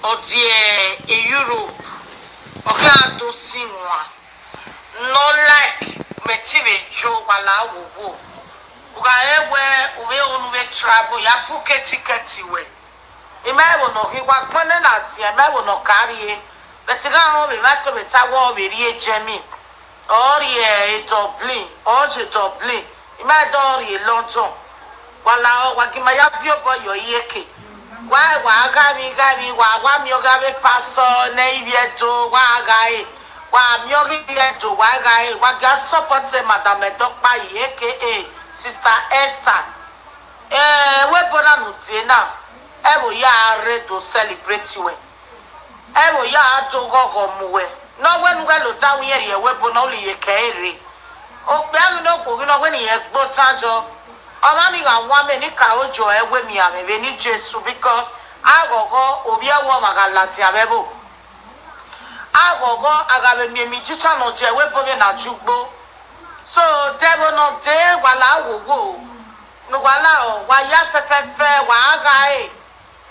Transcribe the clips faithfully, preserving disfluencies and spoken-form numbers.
Odie e Europe. Oke ado sinwa. No like meti be jo wala wowo. Uga ewe uwe onu we travel ya buke ticket we. Ime wo no hi wa kpone na ti ime wo no carry e. But ga ho be ma so be ta wo be ri e jemi. Ori e Dublin, oje Dublin. Ime do ri e London. Wala o wa ki ma ya vio bo yo yeke. Wa wa ga mi ga mi wa wa mi o ga be pastor ne ibi e do wa ga e. Wa mi o ga ibi e do wa ga e. Wa ga support e madam e do pa yi aka Sister Esther. Eh, we bona no de na. E wo ya re do celebrate we. E wo ya do gogo mu we. No we nu ga lo ta wi e we bona oli ye ke ere. O pe a no ko no we ni e gbo ta jo. O ma ni ga wa me ni ka ojo e we mi ame be ni Jesu because agogo obi e wo ma ga lati ame bo. Agogo aga be mi mi chicha no je we bo be na jugbo. So devil no de wala wo wo. No wala o wa ya fe fe fe wa aga e.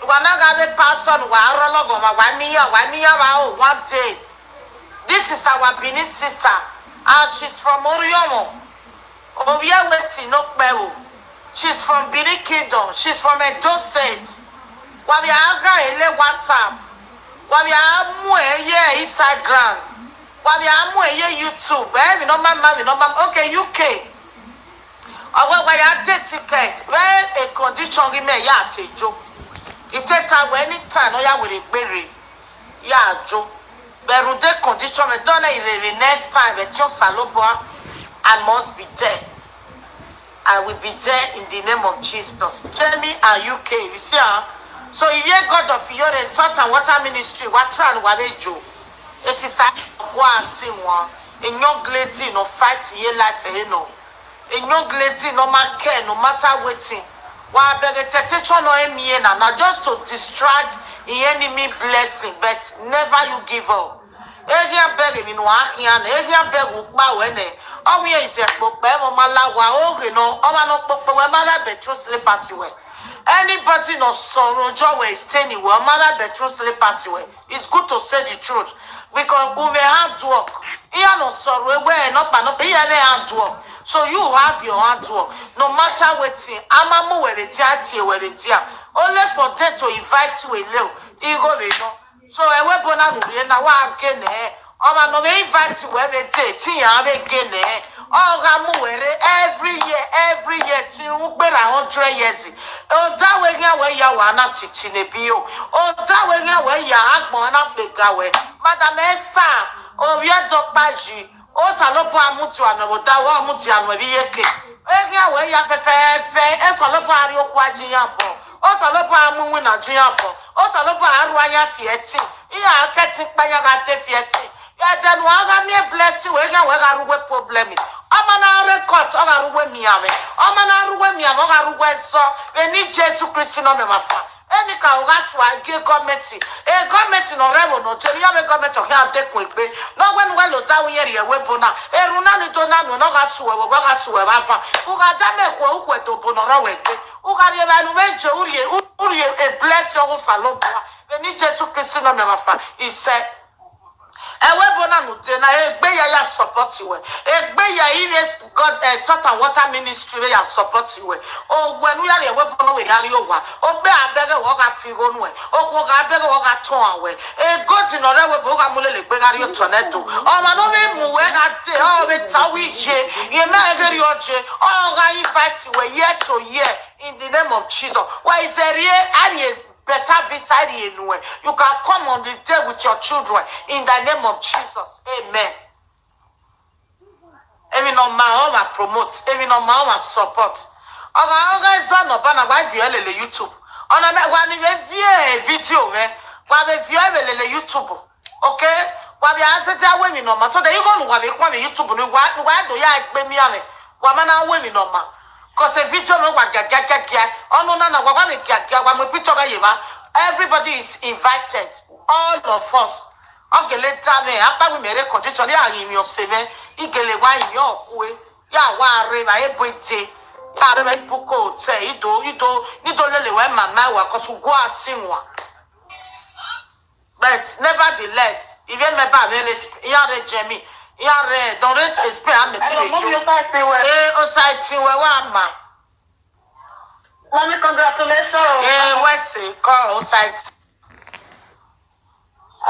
Wa na ga be pastor no wa ro logo ma wa mi ya wa mi ya wa o one day. This is our Benin sister and she's from Oriomo. Obia Wesi no Peru. She's from Benin Kingdom. She's from Edo State. Wa bi aga ele WhatsApp. Wa bi amu eye Instagram. Wa bi amu eye YouTube. Eh, mi no mama, mi no mama. Okay, U K. Owe wa ya take ticket. Be a condition gi me ya tejo. Iteta we anytime no ya we gbere. Ya jo. Beru de condition me done irere next time but you saloboa. I must be there. I will be there in the name of Jesus. Jamie and U K, you see, huh? So if you God of your salt and water ministry, what try and what they do? A sister, go and see one. A young lady no fight ye life, eh, no. A young lady no man care, no matter waiting. Wa beg a temptation no emi na na just to distract the enemy blessing, but never you give up. Area beg mi no ahia na area beg u pa we ne. O we is a pope mo malawa o we no. O ma no pope we ma na bedroom slippers we. Anybody no sorrow jo we stay ni we ma na bedroom slippers we. It's good to say the truth because we may hard work. Iya no sorrow we no pa no iya ne hard work. So you have your hard work. No matter wetin, ama mu we be dia tie we be dia. Only for them to invite you alone. Igo be no. So ewe bona no be na wa ke ne. O ma no be invite we be dia ti ya be ke ne. O ga mu we re every year, every year ti u gbe ra hundred years. O da we ya we ya wa na chichi ne bi o. O da we ya we ya agbon na pe ga we. Madam Esther, o ye do pa ji. O salopo amutu ano o da wa amutu ano bi yeke. E ya we ya fe fe fe. E salopo ari o kwa ji ya bo. O salopo amu wi na ji ya bo. O salopo aru anya fieti. Iya aketi pa ya ga te fieti. Ya de no aga mi bless we ya we ga ruwe problem. Ama na record o ga ruwe mi ame. Ama na ruwe mi ame o ga ruwe so. Be ni Jesu Kristi no me mafa. Eni ka o ga twa ge gọọmenti. E gọọmenti no rewo no je ni ya we gọọmenti o ya de kun egbe. No we nu we lo da wi yeri ewe bona. E ru na ni do na nu no ga suwe we ga suwe ba fa. U ga ja me ko u kwe do bo no ro we gbe. U ga ri e ba nu we je u ri e u ri e bless you o salopo. Be ni Jesu Kristi no me mafa. He said, ewe bona no de na egbe ya ya support we. Egbe ya iwe God eh, salt and water ministry we ya support we. O we nu ya ewe bona we ya ri o wa. O be abege wo ga fi go nu e. O ko ga abege wo ga ton awe. E God no re we bo ga mulele gbe ga ri o tornado. O ma no be mu we ga te o be ta wi je. Ye me ege ri o je. O ga invite we year to year in the name of Jesus. Why is there here? Better visa enu. You can come on the day with your children in the name of Jesus. Amen. Emi no ma o ma promote, emi no ma o ma support. Oga oga izo no bana wa vi elele YouTube. Ona me wa ni ve vie video me. Wa ve vie elele YouTube. Okay? Wa vi ase ja we mi no ma. So the you go no wa ve kwa ve YouTube ni wa wa do ya pe mi ame. Wa mana we mi no ma. Cause a video no wa ga ga ga ga. Ono na na wa wa ga ga wa mo picture ga yeba. Everybody is invited. All of us. Ogele ta me apa we mere condition ya yi mi o se me. Igele wa yi o ku e. Ya wa re ba e bo ite. Ya re ba ibu ko te ido ido ni do lele we mama wa cause go asinwa. the less. If you remember, very sp-, you are Jamie, you are, eh, don't raise a spare, I'm a Hello, move teenager. Your side, say well. Eh, Osai Tiwe, wa ma. Mommy, congratulations. Eh, we say, call Osai.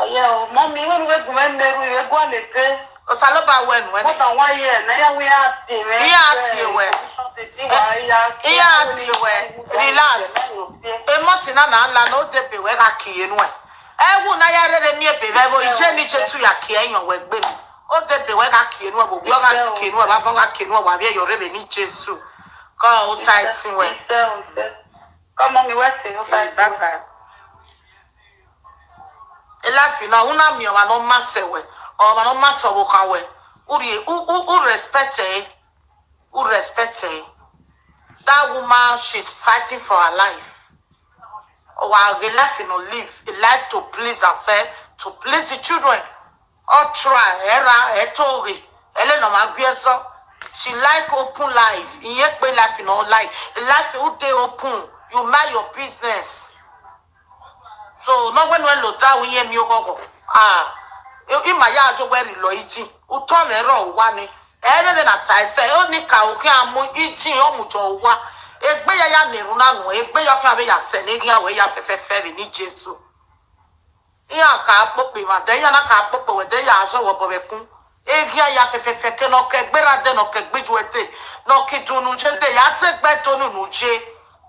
Ayo, mommy, when we go, when we go, we go, we go. Osaloba when, when? More than one year, now we are seeing, eh? Yeah, see, we. Eh, yeah, see, we. Relax. E mo ti na na la no de be we ga ki enu e. E wu na ya rere mi e be we bo ije ni Jesu ya ki eyan we gbe ni. O de be we ga ki enu e, bo bi o ga ki enu e, ba fo ga ki enu e, wa bi e yo rere ni Jesu. Ko o side tin we. Come on, mi we se o side. Bye bye. E life na una mi wa no ma se we. O wa no ma so wo ka we. U ri, u, u, u respect e. U respect e. That woman, she's fighting for her life. Wa a life, you know, live a life to please herself, to please the children. All try, era, etoge, ele no ma gbe so. She like open life. Iye pe life, you know, like life, you dey open. You mind your business. So no, when we lo da we ye mi ogogo. Ah, i ma ya jo we ri lo iti. U to me ro wa ni. Ebe be na ta ese, o ni ka o ki amu iti o mu jo wa. Egbe ya ya mi ru na nu, egbe ya ka be ya se ni ya we ya fe fe fe ni Jesu. Iya ka pope ma, de ya na ka pope we, de ya so wo bo be kun. Egia ya fe fe fe ke no ke gbera de no ke gbiju ete. No ki dunu je de ya se gbe dunu nu je.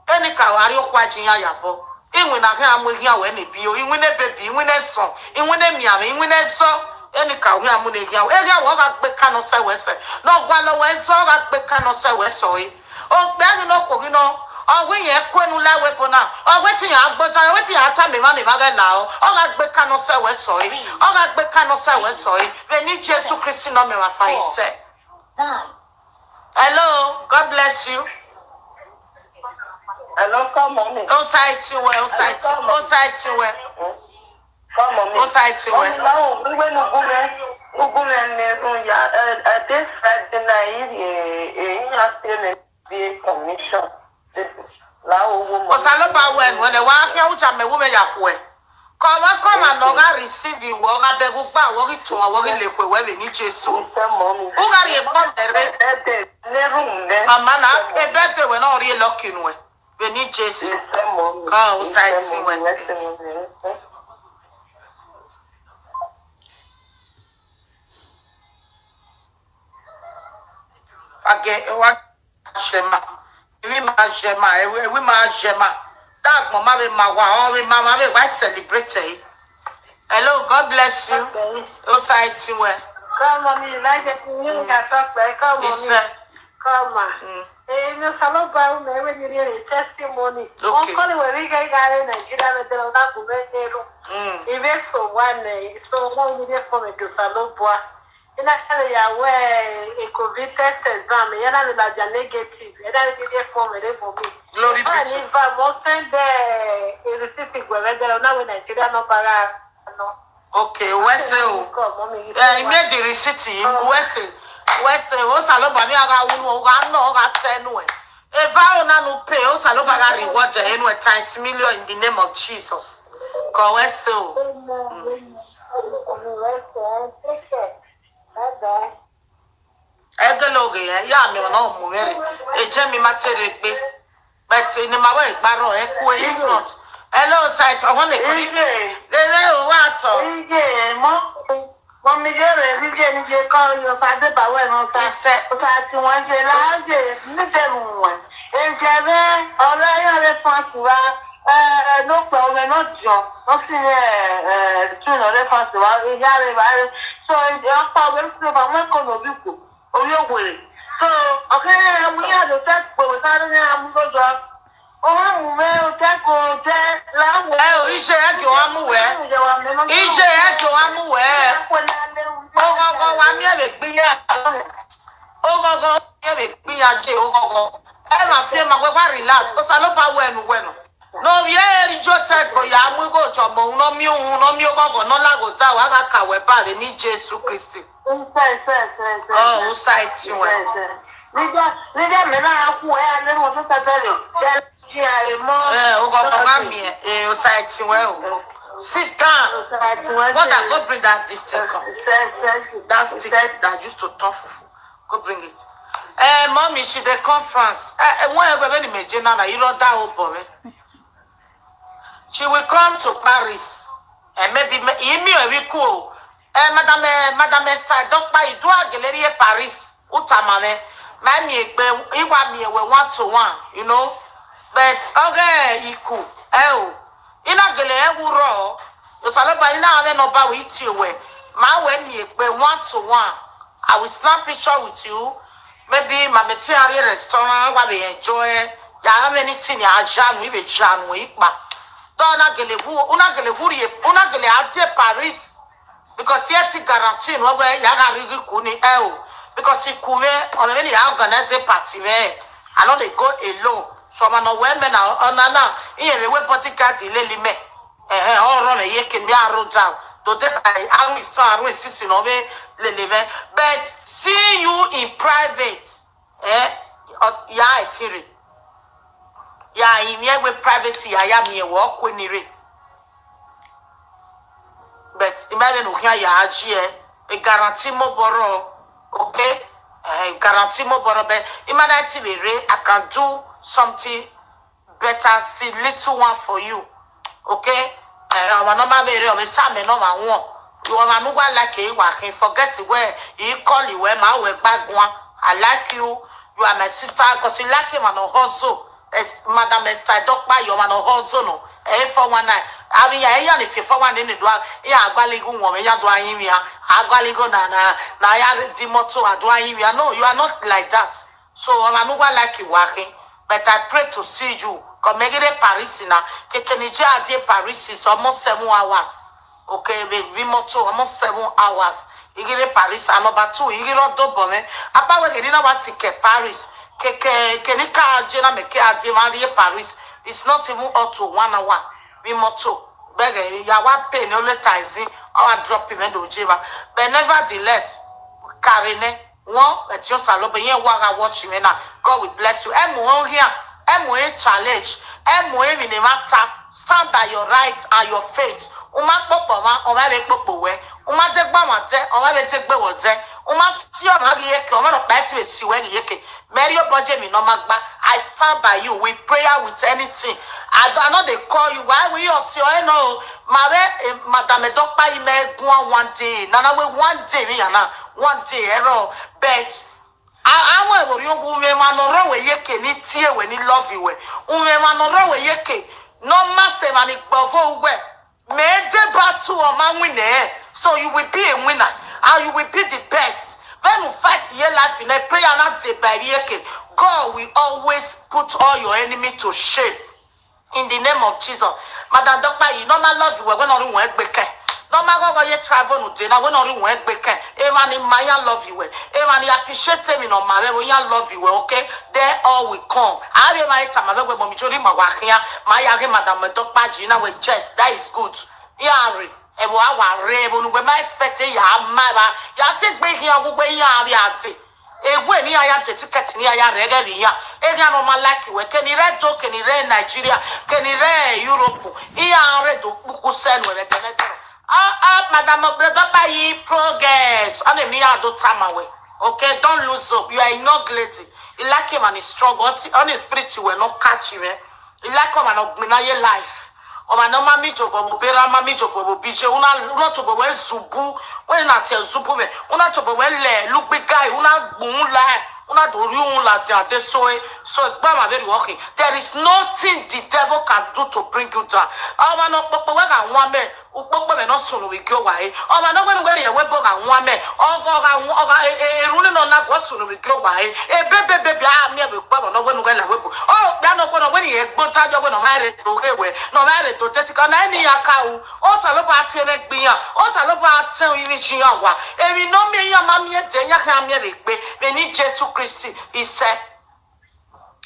Eni ka wa ri okwa ji ya ya bo. Inwe na ke amu egia we ne bi o, inwe ne bebi, inwe ne son, inwe ne mi ame, inwe ne so. Eni ka we amu ne egia. Egia wo ga gbe ka no se we se. No gwa lo we so ga gbe ka no se we so e. O gbe ni no ko ni no. O we ye ku enu la we bo na. O we ti ya gbo tan, o we ti ya ta mi ma mi ma ga na o. O ga gbe ka no se we so e. O ga gbe ka no se we so e. Be ni Jesu Christ no me ma fa ise. Hello, God bless you. Hello, come on. O side to we, o side to, o side to we. Come on. O side to we. Come on, we we no go there. No go there, me run ya. Eh, eh, this Friday night, eh, eh, you have to be commission. This, la o wo mo. Osaloba we nu, ne wa ke uja me wo me ya ku e. Come on, come on, no ga receive you, wo ga be gu pa, wo gi tun, wo gi le pe we be ni Jesu. Ise mo mi. U ga ri e pa mere. Ebe, ne room ne. Mama na, ebe te we no ri e lucky nu e. Be ni Jesu. Ise mo mi. Ka o side ti we. Age, e wa Shema. Ewi ma Shema, ewi, ewi ma Shema. That mama we ma wa, o we ma ma we wa celebrate e. Hello, God bless you. Okay. O side ti we. Come on, me like it. You can talk, but come on, me. Ise. Come on. Mm. Eh, no, Saloba, me we need a testimony. Okay. Uncle, we we get guy in Nigeria, we don't have to make it. Mm. Even so one, eh, so one we need for me to Saloba. Ina kale ya we, e covid test exam, ya na la ja negative, ya na le form le for me. Glory be to. Ni va mo send e receipt gwe we de na we Nigeria no para no. Okay, we se o. Come, mommy, you. Eh, I made the receipt, we se. We se, Osaloba mi aga unu, o ga no, o ga se nu e. Eva o na nu pay, Osaloba ga reward e, enu e times million in the name of Jesus. Ko we se o. Amen. Mm. Amen. Take care. Bye bye. Egologe ya, ya mi na omu ere. Eje mi ma tere pe. But ni ma we gbaro e ku e front. Hello, side, I want to. Ije. Lele o wa to. Ije, mo, mo mi je re, mi je, mi je ko yo sa de ba we no sa. Ise. O sa ti won je la je, mi je mu won. Eje be, oro yo le fun ti wa. Eh, no pe o me no jo. No si, eh, eh, tu no le fun ti wa. Eje re ba re. So, e o pa we ti ba mo ko no bi ko. Orí òwèrè. So, okay, I'm here to take for the time I'm going to. Oh, I'm here to take for the time. Eh, o, ije ya jo amu we. Ije ya jo amu we. Ogogo wa mi e be gbiya. Ogogo mi e be gbiya je ogogo. E ma fi ma we wa relax. Osaloba we nu we no. No, ye eri jo te gbo ya mu go jo mo, no mi un, no mi ogogo, no la go da wa ga ka we ba re ni Jesu Christi. Ise, ise, ise, ise. Oh, u side ti we. Ise, ise. Nijo, nijo me na ku e, a le mo to sa bere. Ya ji a le mo. Eh, ogogo ga mi e, eh, u side ti we o. Sit down. Mother, go bring that this thing come. That stick that used to turn fufu. Go bring it. Eh, mommy, she dey come France. Eh, eh, wọ́n ẹgbẹ́ bẹ́ẹ̀ ni méje náà, you don't die, oh boy. She will come to Paris. Eh, maybe me, imi or we cool. Eh, Madam, eh, Madam Esther, Doctor, you do a gallery Paris. Utamame. My me, iwa me, we one to one, you know. But, okay, iku. Eh, oh. Ina gele ewuro. If I don't buy now, then no buy with you. We. My way me, we one to one. I will snap picture with you. Maybe my material restaurant, where we enjoy. Ya have anything ya jam, we be jam, we pa. Don't una gele who, una gele who, una gele atie Paris. Because here ti guarantee no where ya ga rigi kuni eo. Because he kume on many organize a party me. I know they go alone. So I'm no where men are on na. He have a bodyguard in Lily me. Eh, eh, all run a yeke me a road down. Do they I always saw a sisi no way Lily me. But see you in private. Eh, ya etiri. Ya in here with private ya ya me walk when he. But imagine who here ya aji eh. A guarantee mo borrow. Okay? Eh, guarantee mo borrow. But imagine I can do something better, see little one for you. Okay? Eh, I'm not my very of a same no my one. You are my like a working. Forget where he call you where my way back one. I like you. You are my sister because you like him and a hustle. Es- Madam Esther Dokpa, you are no hustle no. Eh, for one night. I mean, I am if you for one in the door. Yeah, I go ligo one. Yeah, do I mean? I go ligo na na na ya the motto. I do I mean? No, you are not like that. So I'm not like you working. But I pray to see you. Come make it a Paris now. Kekenije Adie Paris is almost seven hours. Okay, we we moto almost seven hours. Igire Paris, and number two, igire do bome. Apa we ni na wa sike Paris. Keke kenika aje na meke aje ma ri Paris. It's not even up to one hour. We moto. Bege ya wa pay no later is our drop him do jeba. But nevertheless, Karine, one, but you salo, but you wa watch me now. God will bless you. Emu here, emu challenge, emu in the matter. Stand by your right and your faith. Uma popo ma, oma be popo we. Uma degba wa de, oma be degbe wo de. Uma si oma gi yeke, oma no pa ti be si we gi yeke. Mary Oboje mi no magba. I stand by you with prayer, with anything. I don't I know they call you. Why we all see? I know. My way, eh, Madam Dokpa, you may go on one day. Nana we one day we are now. One day, error. But I I want to you women man no ro we yeke ni tie we ni love you we. Women man no ro we yeke. No masse man ni bovo we. May they battle on my winner. So you will be a winner and you will be the best. When you fight your life in a prayer, not day by yeke, God will always put all your enemy to shame. In the name of Jesus. Madam Dokpa, you no ma love you when no one gbeke. No ma go go ye travel no day na when no one gbeke. Even in Maya love you. Even he appreciate me no ma we ya love you, okay? They all will come. I be my time I be mo mi chori ma wa here. My ya Madam Dokpa Gina with chest. That is good. Yari. Ewo awa re ewo nugbe ma expect ya ma ba. Ya se gbe here wo gbe ya ri ate. Ewe ni aya de ticket ni aya re ge ri ya. E ga no ma like we ke ni re do ke ni re Nigeria ke ni re Europe. Iya re do puku senu re de ne. Ah ah, Madam Obodo ba yi progress. Ane mi ado tamawe. Okay, don't lose hope. You are a young lady. You like him and he's strong. On his spirit you will not catch him. Eh? You like him and ogbina your life. Oma no mami jobo bo bera mami jobo bo bije una una jobo we zubu. When na te zubu me una jobo we le lugbe guy una gbun la una do ri un la ti ate so e so e gba ma very working. There is nothing the devil can do to bring you down. Oma no popo we ga nwa me ukpokpo me no sunu we gyo wa e. Oma no we we ye we bo ga nwa me ogo ga nwa oga e e ru ni no na go sunu we gyo wa e. E be be be be a mi e we gba no we nu we la we bo. O da no ko no we ni e gbo ta jo we no ma re to e we no ma re to te ti ka na ni ya ka u. O sa lo ba fere gbiyan o sa lo ba ten yin ji ya wa. Emi no mi ya ma mi e de ya ka mi e le gbe me ni Jesu Christi ise.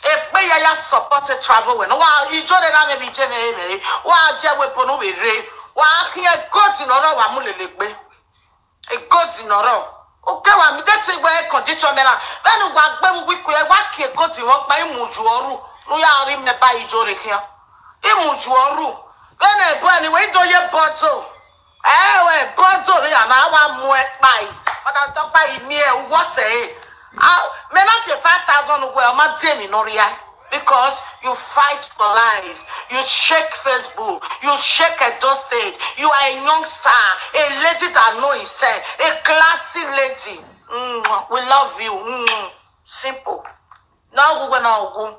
Egbe ya ya support travel we no wa ijo de na me bi je me me wa je we bo no we re wa ki e go ti no ro wa mu lele gbe. E go ti no ro. Okay, wa mi de ti gbe condition me na. Be nu wa gbe wu ku e wa ki e go ti won pa imu ju oru. Nu ya ri me ba ijo re kian. Imu ju oru. Bene, boy, anyway, do your bottle. Eh, we bottle, we are now one more pie. But I'm talking about me, what eh? How, men of your five thousand, well, my team in Noria. Because you fight for life, you check Facebook, you check Edo State, you are a young star, a lady that know himself, a classy lady. Mm, we love you. Mm, simple. No, we gonna go.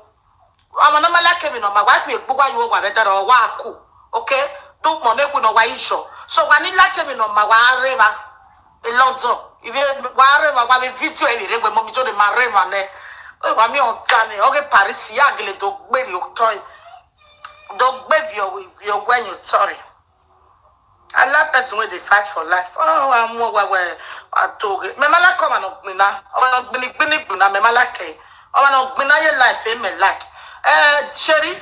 I'm not like him, you know, my wife will go while you over better or waku. Okay? Don't money, we know why you show. So when you like him, you know, my wife, a lot of. If you whatever, why the video, every red with mommy, Johnny, my red man, eh? Oh, I'm on time. Okay, Paris, yeah, gile, don't gbé your toy. Don't gbé your, your when you sorry. I love person when they fight for life. Oh, I'm more where, where I told it. Me mala come and up me now. Oh, I'm not bini bini bina. Me mala ke. Oh, I'm not bina your life in me like. Eh, Cherry,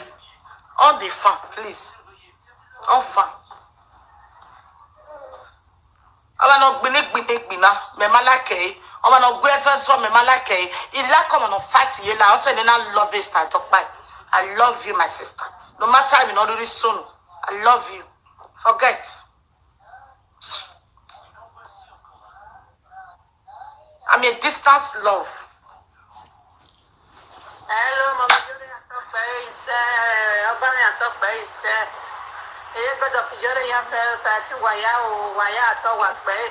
on the phone, please. On phone. Ọba na gbini gbini gbina, me malake. Ọba na gwe so so, me malake. Ila come on fight ye la. Also, then I love this. I talk back. I love you, my sister. No matter I'm not really soon. I love you. Forget. I'm a distance love. Hello, Mama Jore, atọpẹ iṣẹ́, ọba mi atọpẹ iṣẹ́. Eye gbọ́dọ̀ fi Jore ya fẹ́ sa ti waya o, waya atọ wa pẹ́.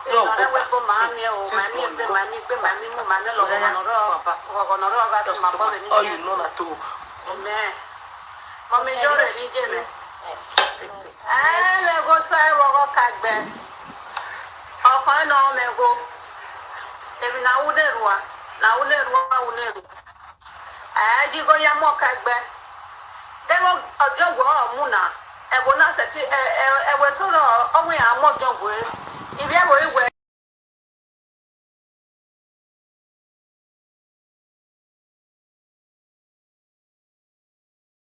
No, ìtọ́lẹ̀ wẹ́ kó màá mi o, màá mi gbé, màá mi gbé, màá mi mú, màá mi lọ kọ̀kọ̀nọ̀rọ̀, kọ̀kọ̀nọ̀rọ̀ ọba sì máa bọ́ mi ní. All you know na to. Amen. Mama Jore ní jẹ́ mi. Ẹ lè go sọ ẹ wọ́kọ́ ka gbẹ. Ọkọ ẹ nọ mẹ go. Èmi na wúlé rua, na wúlé rua, wúlé rua. Ẹ jí go ya mọ ka gbẹ. Dẹ́gbẹ́ ọjọ́ wọ̀ ọ́ mú na. Ẹ wo náà sẹ́tì ẹ ẹ ẹ wẹ́ sọ̀rọ̀ ọ̀hún yà á mọ̀ jọ wẹ́.